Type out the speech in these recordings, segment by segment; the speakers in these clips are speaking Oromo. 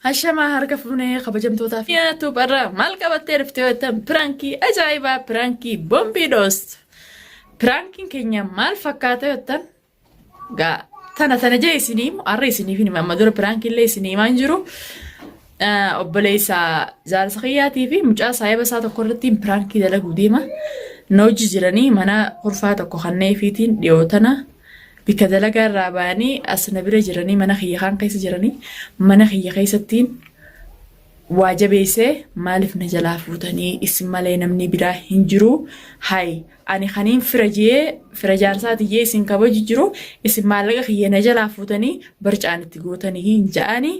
Hashamaa harka fuunee kabajamtootaa fi tuuparraa maal qabattee dhuftee jettan piraankii ajaa'ibaa piraankii bombii dhoostu. Piraankiin keenya maal fakkaata jettan gaa tana tana jee isinii himu har'a isiniif hin hima amma dura piraankii illee isinii himaa hin jiru. Obboleessa jaarsa kiyyaatii fi mucaa saahiba isaa tokko irratti piraankii dalaguu deema. Na hojii jiranii mana kurfaa tokko kanneefiitiin dhiyoo tana Bikka dalagaa irraa ba'anii as na bira jiranii mana kiyya kaan keessa jiranii mana kiyya keessattiin waa jabeessee maaliif na jalaa fuutanii isin malee namni biraa hin jiru hay ani kaniin fira jee fira jaarsaati jee isin kabaju jiru isin maallaqa kiyya na jalaa fuutanii barcaan itti gootanii hin ja'anii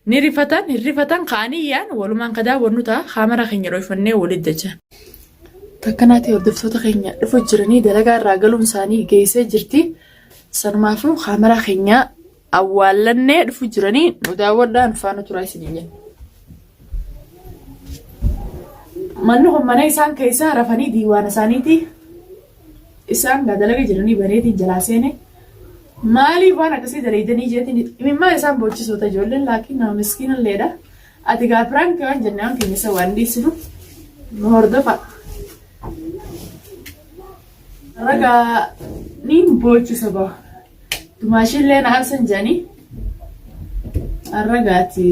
Ni rifatan, hin rifatan ka'anii iyyaan walumaan ka daawwannu ta'a. Kaamera keenya dhoyfannee walitti dachaan. Takkanaati hordoftoota keenya dhufu jiranii dalagaa irraa galuun isaanii geessee jirti. Sanumaafuu kaameraa keenya awwaallannee dhufu jiranii nu daawwadhaa nu faana turaa isiniin jenna. Manni kun mana isaan keessaa rafanii diiwaana isaaniiti. Isaan gaa dalaga jiranii bareetiin jalaa seene. Maaliif waan akkasii dalaydanii jeetiin imimmaan isaan boochisoota ijoolleen laakiin nama miskiina illeedha. Ati gaa piraanki waan jenne waan keenya isa waan dhiisinu nu hordofa. Ragaa niin boochisa ba. Dumaashiillee na aarsan jedhanii. Arragaati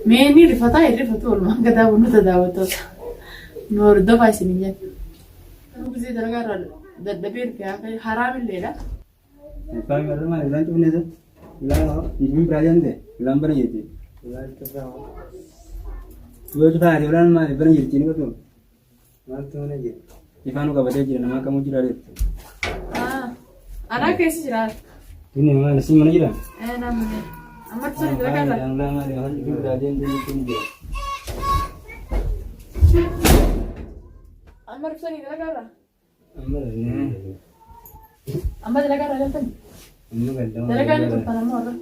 mee ni rifataa hin rifatu oolmaan gadaa bunnuta daawwattoota. Nu hordofaa isin hin jenna. Kanuu gisee dalagaa irraa dadhabee dhufe hafe haraamilleedha. Ifaan garuu maal ilaan cufne isa? Ilaan hin biraa jante ilaan bana jirti. Ilaan cufaa. Yoo cufaa ati ilaan maal bana jirti ni qotu. Maaltu mana jira? Ifaan qabatee jira nama kamuu jira jetti. Anaa keessa jira. Inni maal si mana jira? Ee namni. Amma ibsa dalagaa irraa. Ilaan maal ifaan biraa deemte jechuun jira. Amma ibsanii dalagaa irraa. Amma Amma dalagaa irraa galtani. amma galtama. Dalagaa ni turtan ammoo har'a.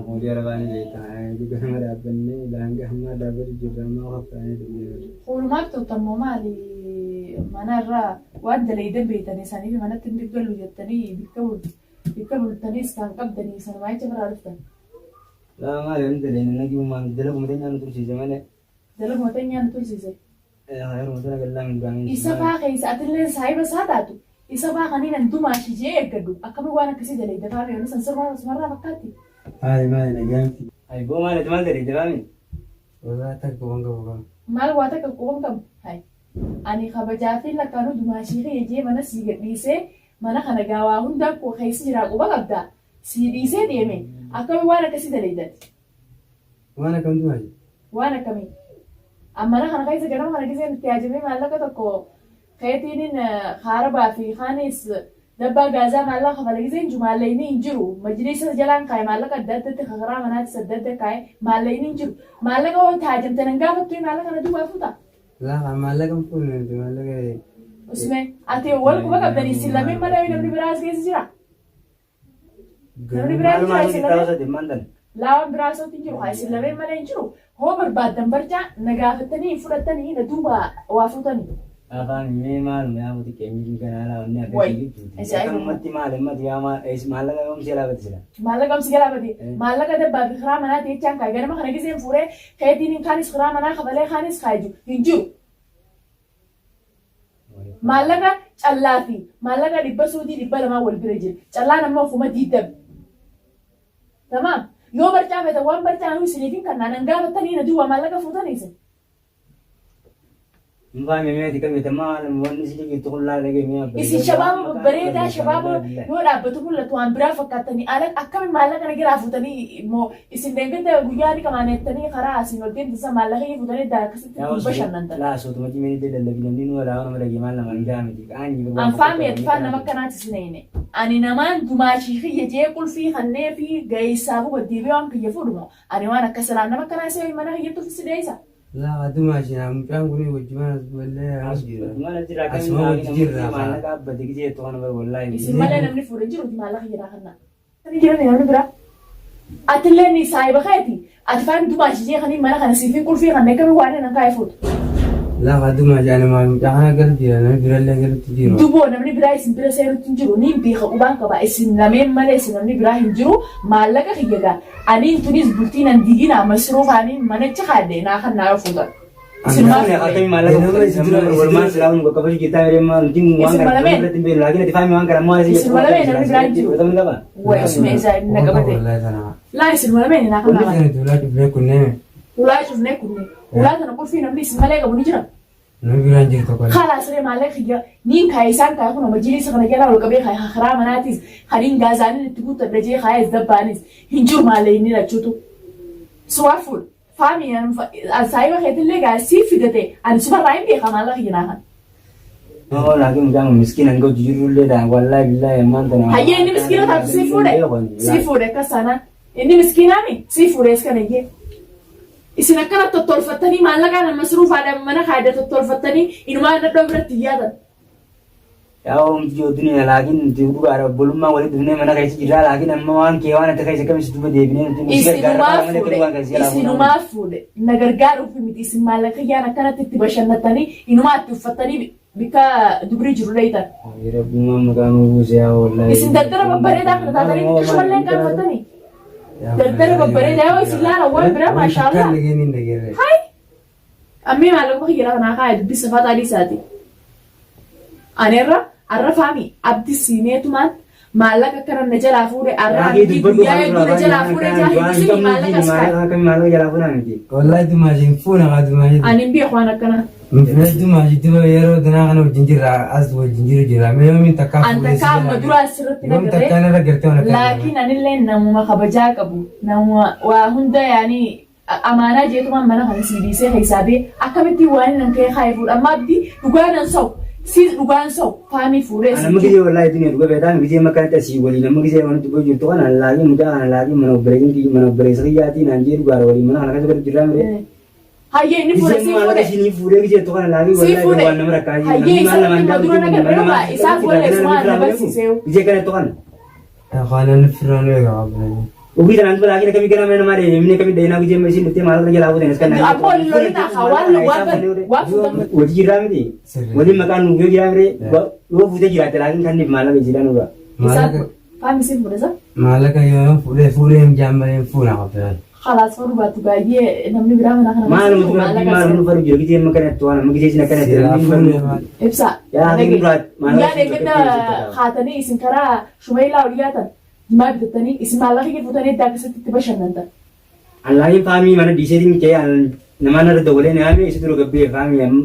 Hojii arabaan beektaa. Ganama dhaabbannee daangaa hammaa dhaabbatu jirra ammaa qophaa'ee dhufnee. Oolumaaf turtan moo maali mana irraa waan dalaydan beektanii saniif manatti hin galu jettanii bikka bikka bultaniis kan qabdanii sanumaa jecha biraa dhuftan. Laa maali wanti dalayne nagiyumaan dalaguma teenyaa nu tursiise malee. Dalaguma teenyaa nu tursiise. Yeruma sana gallaa min duraanii. Isa faa keessa atilleen saahiba isaa taatu isa faa kaniin an dumaashi jee eeggadhu akkami waan akkasii dalayda faami wanni san sirraa sumarraa fakkaatti. Maali maali nagaa miti. Ayi boo maali ati maal dalayda faami? Walaa takka quban qabu qabu. Maal waa takka quban qabu hay ani kabajaa fi lakkaanuu dumaashii kiyya jee mana sii gadhiisee mana kana gaa waa hundaa keessa jiraa quba qabdaa sii dhiisee deeme akkami waan akkasii dalayda ati. Waan akkamtu maali? Waan akkamii? An mana kana keessa ganama kana giseen itti haajamee maallaqa tokko keetiinin kaarabaa fi kaanis dabbaa gaazaa maallaqa kafale giseen jiru maallaqni hin jiru. Majliisa jalaan kaaye maallaqa adda addatti kakiraa manaatis adda adda kaaye maallaqni hin jiru. Maallaqa hoo itti haajamte nan gaafattu maallaqa na duubaa fuuta? Laa maallaqa hin fuune nuti maallaqa. Usme ati wal quba qabdanii isin lameen malee namni biraa as keessa jira? Namni biraa hin jira isin lameen? Laa waan biraa osoo hin jiru haa isin lameen malee hin jiru. Hoo barbaaddan barcaa na gaafattanii hin fudhattanii na duuba waa fuutanii. Afaan mee maaluma yaa muti qeenyi ganaa laa wanni Way. akkasii jechuuti. Ajaa'iba. Akkanumatti maal himmati yaa maal maallaqa yoom si jalaa bade sila. Maallaqa si jalaa bade. Eh. Maallaqa dabbaa fi kiraa manaa jechaan kaa'e ganama kana giseen fuudhee keetiin kaanis kiraa manaa kafalee kaanis kaa'e jiru hin jiru. Maallaqa callaa fi maallaqa dhibba suudii 200 wal bira jira. Callaan ammoo 20,000. Tamaam. Yoo barcaa feetan waan barcaa anuu isiniif hin kannaa nan gaafattanii na duwwaa maallaqa fuutanii isin. Hin faame meeti kamita maal wanni si jirtu kun laala dhagee mee abba. Isin shabaaba babbareedaa shabaaba yoo dhaabbatu mul'atu waan biraa fakkaattanii ala akkami maallaqa na jalaa fuutanii immoo isin deengedda guyyaa ni qamaanettanii karaa asiin ol deemtan san maallaqa kiyya fuutanii daa akkasitti ittiin bashannantan. Laa sootuma cimee illee lallabi namni nu walaa nama dhagee maal nama hin gaamiti qaanyi. An faami ati faan nama akkanaati sin eeyne. Ani namaan dumaashii kiyya jee qulfii kannee fi gaheessaafuu gad deebi'ee waan kiyya fuudhu moo ani waan akka silaan nama akkanaa see mana kiyyatti ofi si dheeysa. Laa adumaa jira mucaan kun wajjumaan as ballee as jira. Asuma wajji jirra. Maallaqa abbate gisee tokko nama wallaahi. Isin malee namni fuudhe hin jiruuti maallaqa kiyya naa kannaa. Ni jirani namni biraa. Atillee ni saahiba keeti. Ati faan dumaa jijee kanii mana kana siifin qulfii kan eegame waan nan kaa'ee fuutu. Lafa duma jaani maal mucaa kana galu jira namni birallee galutti jiru. Duboo namni biraa isin bira seenutti hin jiru niin beeka qubaan qaba isin lameen malee isin namni biraa hin jiru maallaqa kiyya gaa aniin tunis bultii nan diginaa masruufaaniin manicha kaadhe naa kan naa yoo fuutan. Isinumaa Fuune fuudhe. akkamii maallaqa Nama fuudhan isi dura isi walumaan dura silaa kun qaqqabachuu jirtaa yeroo ammaa nuti waan Isin kana malameen irratti hin beeknu laakiin ati faami waan kana ammoo asii isin malameen namni biraa hin jiru. fudhatamni qaba. Way isuma isaa inni na Waan qabu qabate. wallahi tana. Laa isin malameen naa kan Wanni naa sana duulaa cufnee kunneen Ulaa cufnee kunne. Ulaa tana qulfii namni isin malee qabu ni jira. namni biraan jiru tokko illee. Kalaas ree maallaqa kiyya niin kaa'e isaan kaa'e kun majliisa kana jalaa ol qabee kaa'e karaa manaatis kaniin gaazaaniin itti guuttadha jee kaa'es dabbaanis hin jiru maallaqa inni lachuutu. Suwaa fuudh. Faami saayiba keetillee gaa sii fidate ani sumarraa hin beeka maallaqa kiyya naa kan. Oo laakiin mucaan kun miskiina hanga hojii jirullee ta'an wallaahi billaahi ammaan tana. Hayyee inni miskiina taatu sii fuudhe. Sii fuudhe akkas taanaan. Inni miskiinaami sii fuudhe as kana iyyee. Isin akkana tottolfattanii maallaqaan amma masruufaadhaan mana kaayda tottolfattanii inumaa nadhoo biratti hin yaatan. Yaa oomti yoo duniyaa laakiin nuti dhugaadha obbolummaa walitti dhufnee mana keessa jirraa laakiin amma waan kee waan ati keessa akkamitti duuba deebinee nuti nu si gargaara Isinumaa kana malee fuudhe waan keessa jalaa fuudhaa. isinumaa fuudhe na gargaaruuf miti isin maallaqa kiyyaan akkanatti itti bashannattanii inumaa itti uffattanii bikka dubrii jiru dheeytan. Rabbummaan maqaa nu buuse yaa wallaahi. Isin daldala babbareedaa kana taatanii xiqqishumallee hin qaanfattanii. Daldala babbareedaa yoo isin laalan waan biraa maashaallah. Kan dhageen hin dhageerre. Hai! Ammee maallaquma kiyya lafa naa kaaya dubbii safaaxaa dhiisaati. Ani irra arra faami abdi siimeetumaan maallaqa akkana na jalaa fuudhe arra Laakii abdii dubbadhu guyyaa kan hedduu na jalaa fuudhe jaa waan hedduu hin sinii qabnu maallaqa as kaaya. maallaqa akkamii maallaqa jalaa fuudhaa miti. Wallahi dumaashin fuuna haa dumaashin. Ani hin beeku waan akkanaa. Nuti dumaashin duba yeroo danaa kana wajjin jirra as wajjin jiru jirra. Mee yoomiin takkaa An fuudhee si takkaa amma jalaa duraa asirratti Yoom nagarree takkaa narra gartee waan akkanaa. laakiin anillee namuma kabajaa qabu namuma waa hunda yaanii amaanaa jeetumaan mana kana sii dhiisee keessaa bee akkamittiin waan nan kee kaayee fuudha amma abdii dhugaa nan sa'u siis dhugaan sa'u faamii fuudhee Ana amma gisee wallaahi dunia dhuga beekaa gisee makkanatti asii waliin amma gisee wanti dubbatu jirtu kana laakiin mucaa kana laakiin mana obboleessin kiyya mana obboleessa kiyyaatii naan jee dhugaadha waliin mana kana keessa gadi jirraa mire. Hayyee inni fuudhe Gisee sii maallaqa fuudhe isinii fuudhee gisee tokko kana laakiin sii wallaahi fuudhe waan nama rakkaa jiru hayyee namni isa maal namaan amma gaafa dura jiru na mana gargaaru namaa isaas wallee sumaan na barsiisee gisee kana tokko kana. Qaanan firaan eega qabna. Ofii tanaan dura laakiin akkamii gara mana namaa deemnee akkamii dhayinaa gisee amma isin dhuftee maallaqa jalaa fuutan as kan Abboo waliin lolina haa waan waan waan fuutan Wajji jirraa miti. Sirrii. Waliin maqaan nuuf yoo jiraa mire yoo fuutee jiraatte laakiin kan maallaqa isiidhaan nurra. isaan Maallaqa faamii sii fuudhe isa maallaqa yoo fuudhee fuudhee hin jaammalee fuuna qabna. Khalaas fadhu baattu baay'ee namni biraa mana kana Maal keessa nuti jiru rabbii maallaqa maal as nu faru jira gisee amma kanatti waan amma gisee isin akkanatti Silaa namni fuune faru. maal. Ibsaa. Yaa hakiin duraa Guyyaa deeggadda haatanii isin karaa shumeelaa ol yaatan jimaa bitattanii isin maallaqa kee fuutanii eddaa keessatti itti bashannantan. Allaahin faamii mana dhiiseetiin kee namaan irra dabalee naame isa dura gabbee faamii amma.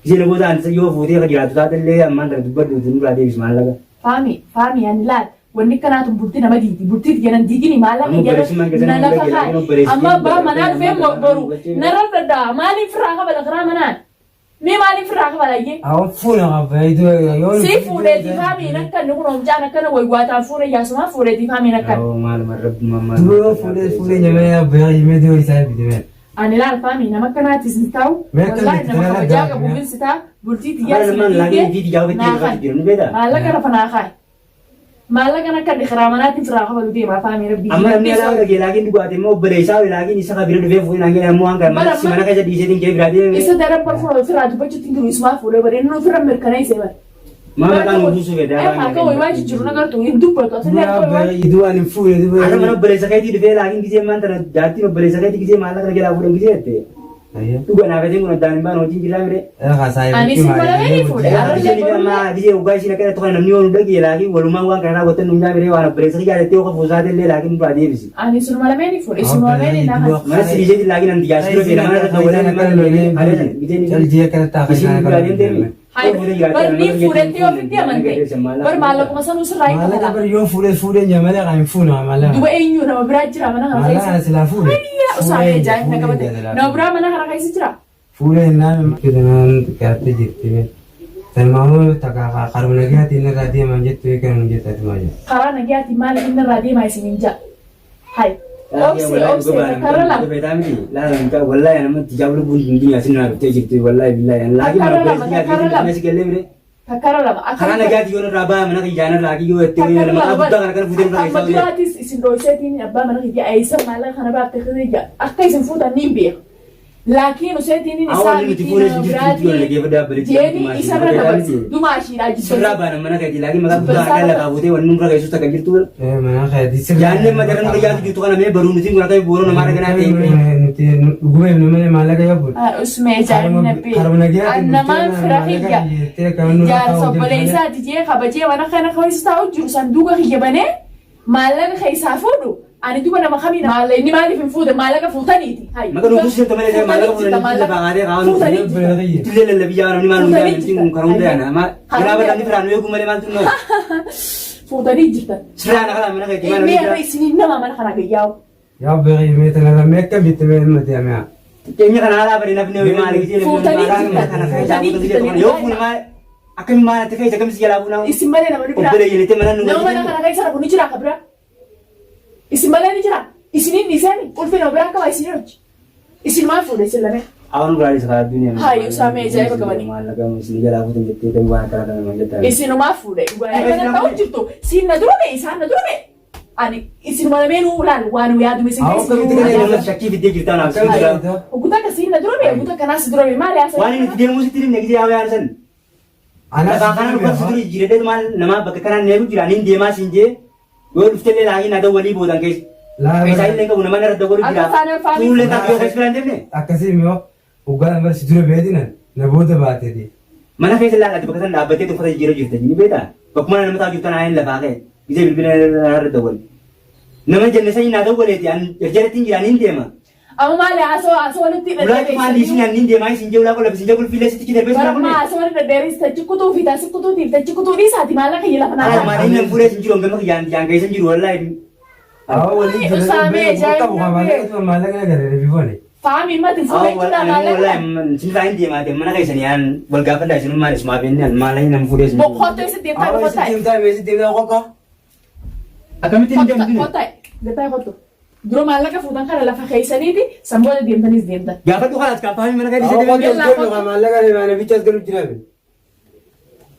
Gisee namoota ansa yoo fuutee ka jiraatu taatellee ammaan tana dubbadhu nurraa deebis maallaqa. Faamii faamii ani laal wanni akkanaa tun bultii nama diigi bultii tiyya nan diigini maallaqa Amma kiyya obboleessummaan keessan na nama lafa dhagee kaa'e laakiin obboleessi amma abbaa manaa dhufee boru narra fudhadha maaliif firraa kabala karaa manaan mee maaliif firraa kabala iyyee. Awwan fuuna qabna. Yoo Si fuudheeti faamiin akka inni kun oomjaan akkana waywaataan fuudhe yaasumaa fuudheeti faamiin akkana. Awwa maaluma rabbuma maal. Duba yoo fuudhee fuudhee nyamee abbaa himee doo isaa bitee. Ani laal faamii nama akkanaatis hin ta'u Mee akka wallaahi itti nama kana kabajaa gaafii qabuufin si ta'a bultii tiyyaa Afaan si lamaan laakiin diigee fiiti jaawwa naa itti kaa'e jiru ni beektaa? maallaqa lafa naa kaa'e maallaqa akka inni karaa manaatiin firaa kabalu deema faamii rabbii Amma namni alaa dhagee laakiin dhugaate immoo obboleessaa laakiin isa kabira dhufee fuudhee naan jedhan ammoo waan kana Bara si mana keessa dhiiseetiin kee biraa deeme. Isa daran barfuu ofirraa dubbachuutti hin jiru isumaa fuudhee bare inni ofirra mirkaneessee bare. Maa maqaan nu buusuu fedha. Akka waywaa jijjiiru nagartu hin dubbatu asillee akka waywaa Duba ani fuudhee duba. Akka mana obboleessa keetii dhufee laakiin gisee maan tana jaartiin obboleessa keetii gisee maallaqa na jalaa fuudhan gisee jette. Dhuga naaf etiin kun addaan hin baane hojiin jirraa mire. Ani si malamee fuudhe. Gisee ni amma gisee waggaa isiin akkana tokko namni yoo nu dhagee laakiin walumaan waan kana raawwatan nu nyaa miree waan obboleessa kiyyaa jettee yoo kafuusaate illee laakiin nurraa deebisi. Ani sunuma lameen fuudhe sunuma lameen naa kan. Mana si dhiiseetiin laakiin anti jaarsi dura feena mana irra dabalee mana gisee ni Caljiya kana ta'a isiin biraa deemtee Bar ni fuudhetti ofitti amante. Bar maallaquma sanuu sirraa hin Maallaqa kafala. bar yoo fuudhee fuudhee nyamalee kan hin fuuna maallaqa. Duba eenyu nama biraa jira mana kana Maallaqa keessa. silaa fuudhe. Hayya usaamee jaa'in na qabate. Nama biraa mana kana keessa jira. Fuudhee naan fidanaan xiqqaattee jirti. Tilmaamuu takka karuma nagaatiin irraa deeman jettu kan hin jettu maal jedhu. Karaa nagayaatiin maaliif inni irraa deemaa isin hin ja'a. Hay. Obse obse takkarra lama. Wallahi namatti jaablu buun duniyaa sinaa dhuftee jirti wallahi billahi laakiin mana Takkarra lama takkarra lama. obboleessa gallee mire Takkarra lama. karaa Akkamitti nagaati yoo irraa baya mana kiyyaana laakiin yoo itti Takkarra maqaa lama guddaa kana kana fuutee nurraa Amma keessaa duraatis isin dhoyseetiin abbaa mana kiyya eessa maallaqa kana baafte kiyya akka isin fuutan niin beeka. Laakiin useetiin Awwa isaa inni nuti miti fuula nama isin jirtu jirtu biraatii dhaggeeffadhaa abbalitti jeeni isarra dabarsi dumaashiidhaa Sirraa jibbansa. baana mana keetii laakiin maqaa guddaa harkaa lafaa buutee wanni nurra geessus takka jirtu. Mana keetii Yaadni amma gara nurra yaadu jirtu kana mee baruu nuti kun akka booroo namaa dhaganaa ta'e. Nuti dhuguma himnu malee maallaqa yoo fuudhu. Usmee ajaa'ibni nabbi. Karuma nagayaatiin Annamaan fira kiyya. Jaarsa obboleessaati jee kabajee mana kana keessa taa'u jiru sanduuqa kiyya banee maallaqa keessaa fuudhu ani duba nama kamiin maallaqa inni maaliif hin fuute maallaqa fuutaniiti. Hayi. Maqaa nuuf sirta malee maallaqa fuudhanii maallaqa lafaa haadee kaa'an. fuutanii jirta. Tullee lallabiyyaa namni maal nu yaadu kun karaa hunda yaana. Garaa badhaafni firaan nu eeguu malee maaltu nu Fuutanii jirtan. Sirraa na kalaa mana keetii maal Mee irra isiniin nama mana kana gayyaa'u. Yaa beeyi mee tana mee akka bitte mee himmate ami'a. Xiqqeenya kana haalaa bari nafni ho'i maali gisee Fuutanii jirtan. Yoo fuune maal akkami maal ati keessa akkamsi jalaa fuunaa. Isin malee nama ni biraa. Obboleeyyan mana nu Nama mana kana keessa rafu ni jira ka biraa. Isin malee ni jira. Isiniin dhiisanii qulfi nama biraa qaba isiniin hojii. Isin maal fuudhe isin lameen? Awwan biraanis karaa addunyaa. Hayi, Usaamee ajaa'iba qabanii. Maallaqa isin jalaa fuutan jettee ta'uu waan akkana kana nama jettan. Isinumaa fuudhe. Mana ta'u jirtu. Siin na dura bee isaan na dura bee. Ani isinuma lameenuu laal waan yaadu isin Awwan keessa akkamitti kana nama shakkii fiddee jirtaa naaf siin jira. Oguta akka siin na dura bee oguta kanaas dura bee maali haasa'u? Waan inni itti deemuu sitti himne gisee haa yaan san. Lafaa kana dhufa si duri jijjiiradhee maal namaa bakka kanaan neeku jira niin deemaa siin jee yoo dhuftellee laakiin na dawwalii boodan keessa. Keessaa illee qabu nama narra dawwalu jira. Akka isaan faanii Tuullee taatu yoo keessa biraan deemne. Akkasii immoo hoggaan bar si dura beetinan na booda baateeti. Mana keessa laal ati bakka sana dhaabbattee uffata jijjiiruu jirta ni beektaa? Bakkuma nama taa'u jirtu tanaan lafaa ka'e gisee bilbila narra dawwale. Nama jenne sanyii naa dawwaleeti an jarjarattiin jira niin deema. Amma maali haasoo haasoo walitti Ulaa cumaan dhiisin an niin deemaa isin jee ulaa qola isin jee gulfiilee sitti darbee Bara sirraa ammaa kunne. haasoo walitti dhedheeris tachi kutuu fi taasi kutuutiif tachi kutuu dhiisaati maallaqa kiyya lafa naa Ala kaa'u. maaliin nan fuudhee isin jiru hangama kiyyaan kiyyaan keessa hin jiru wallaahi. Awwa waliin jira Usaamee qabu ajaa'ibni maallaqa maallaqa na gara bifoone. Faami mati fuudhe jechuudha maallaqa. Wallaahi isin irraa hin deemaate mana keessanii an wal gaafadhaa isin maal isumaa beekni an maaliin nan fuudhee isin jiru. Boqqottoo isin deemtaa Awwa boqqottaa. si deemtaa mee si deemtaa qoqa. Akkamittiin hin deemtu? Kottaa gataa kottu. Dura maallaqa fuutan kana lafa keessaniiti sanbooda deemtaniis deemtan. Gaafadhu kalaas kaampaanii mana keessa Awwa deemte. qoqa deemu maallaqa deemaa bichaas galu jira.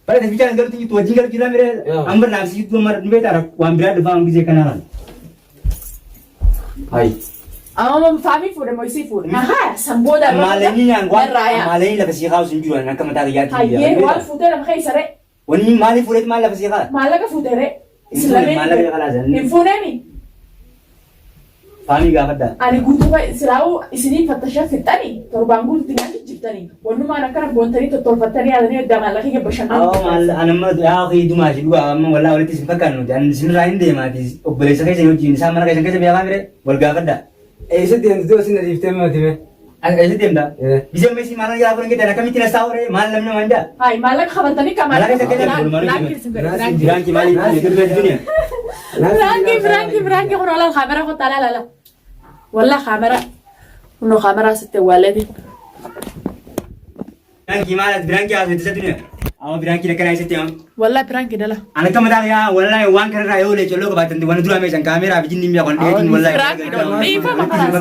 Bara bichaan galuutti jirtu wajjin galu jira miree amma naaf si jirtu amma nu beektaa waan biraa dhufaa waan gisee kanaa kan. Hayi. Amma faamii fuudhe moo isii fuudhe? Ahaa sanbooda Maaleenyi naan waan Narraa maaleenyi lafa sii kaa'u sin jiru akka mataa kiyyaatti. Hayyee waan fuutee lafa keessa ree. Wanni maaliif fuudheet maal lafa sii kaa'a? Maallaqa fuutee ree. Isin Hin fuune, lameen maallaqa kalaas. hin fuuneemi. Faamii gaafadhaa. Ani guutuu silaa'uu isiniin fattashaa fixxanii torbaan guutuutti naan jijjiirtanii wannumaan akkana goontanii tottolfattanii yaadanii addaa maallaqa kiyya Awwa bashannanuu. maal an amma yaa kee dumaa si dhugaa amma wallaa walitti isin fakkaannu nuti an isinirraa hin deemaati obboleessa keessan wajjin isaan mana keessan keessa beekaa mire wal gaafadhaa. Eessa deemtu isin dhiiftee matime. Eessa deemta? Eh. Biseen amma isin maal jalaa fuudhan jettan akkamitti na saawure maal namni namaan jaa? Hayi maallaqa qabatanii ka Maallaqa isa kennan maallaqa. Biraanki maaliif dunya? Biraanki biraanki biraanki kun olal kaamera kottaa laala laala. Wallah kaamera kunoo kaameraa sitti awwaaleeti. Biraanki maal biraanki haasofte isa dunya? Awwa biraanki akkana isatti am. Wallah biraanki dala. An akka mataa yaa wallahi waan kanarraa yoo lee colloo qabaatan waan dura meeshaan kaameeraa fi jinni mi'a kon dheetiin wallahi. Biraanki dhala. Dhiifama kalaas.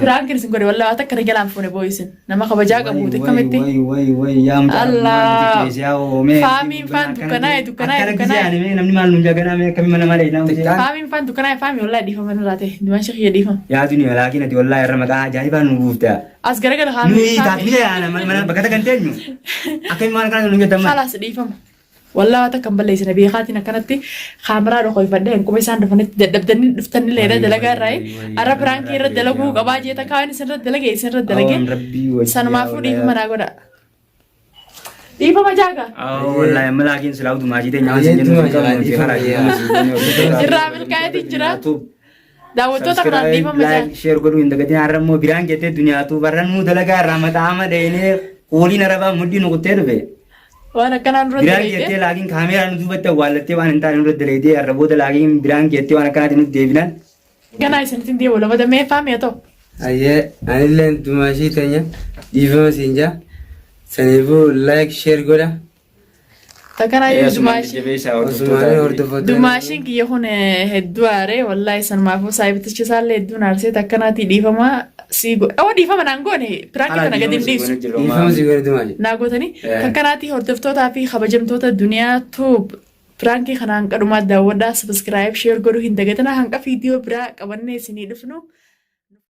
Biraanki isin godhe wallah waan takka jalaan fuune boo'isin. Nama kabajaa qabuuti akkamitti. Allah. Faamiin faan dukkanaa'e dukkanaa'e dukkanaa'e. Namni maal nuun jaganaa mee akkamii mana malee naa Faamiin faan dukkanaa'e faami wallah dhiifama nurraa ta'e. Dimaan shakiyya dhiifama. Yaa duniyaa laakiin ati wallahi irra maqaa ajaa'ibaa nu buufta. As garagala kaamera. Nuyi taatni yaana mana bakka takka hin teenyu. Akkamii maal kana nuun jettan maal? Kalaas dhiifama. Wallah waan takka hin balleessine beekaatiin akkanatti kaameraa dhokoyfadhee hin isaan dhufanitti dadhabdanii dhuftanii leedha dalagaa irraa arra biraankii irra dalaguu qabaa jeeta kaan isin irra dalage isin irra dalage sanumaafuu dhiifama naa godha. Dhiifama jaaga. Wallahi amma laakiin silaa utumaa jitee nyaata sin jennu hin qabnu nuti karaa Irraa milkaa'eetiin jira. Daawwattoota kanaan dhiifama jaaga. Like share godhuu hin dagatin har'a immoo biraan jettee duniyaatu barran muu dalagaa irraa mataa ama dheenee qooliin arabaa mudhii nu kuttee dhufe. Waan akkanaan dura Biraan dalaydee. jettee laakiin kaameeraa nu duubatti awwaallattee waan hin taane nurra dalaydee har'a booda laakiin biraan jettee waan akkanaatiin nutti deebinan. Ganaa isinitti deemu lama mee faami haa ta'u. Ayyee anillee dumaashii teenya dhiifama siin jaa. Saniifuu like share godha. Takkanaa iyyuu dumaashii. Osumaanii hordofootaa. Dumaashiin kiyya kun hedduu aaree wallaahi sanumaafuu saayibtichi isaallee hedduun aarsee takkanaatii dhiifama sii godhe. Oo dhiifama naan goone piraankii kana gadi hin dhiisu. Dhiifama sii godhe dumaashii. Naa gootanii takkanaatii hordoftootaa fi kabajamtoota duniyaa tuub piraankii kanaan qadhumaa daawwadhaa subscribe share godhuu hin dagatinaa hanqa viidiyoo biraa qabannee isinii dhufnu.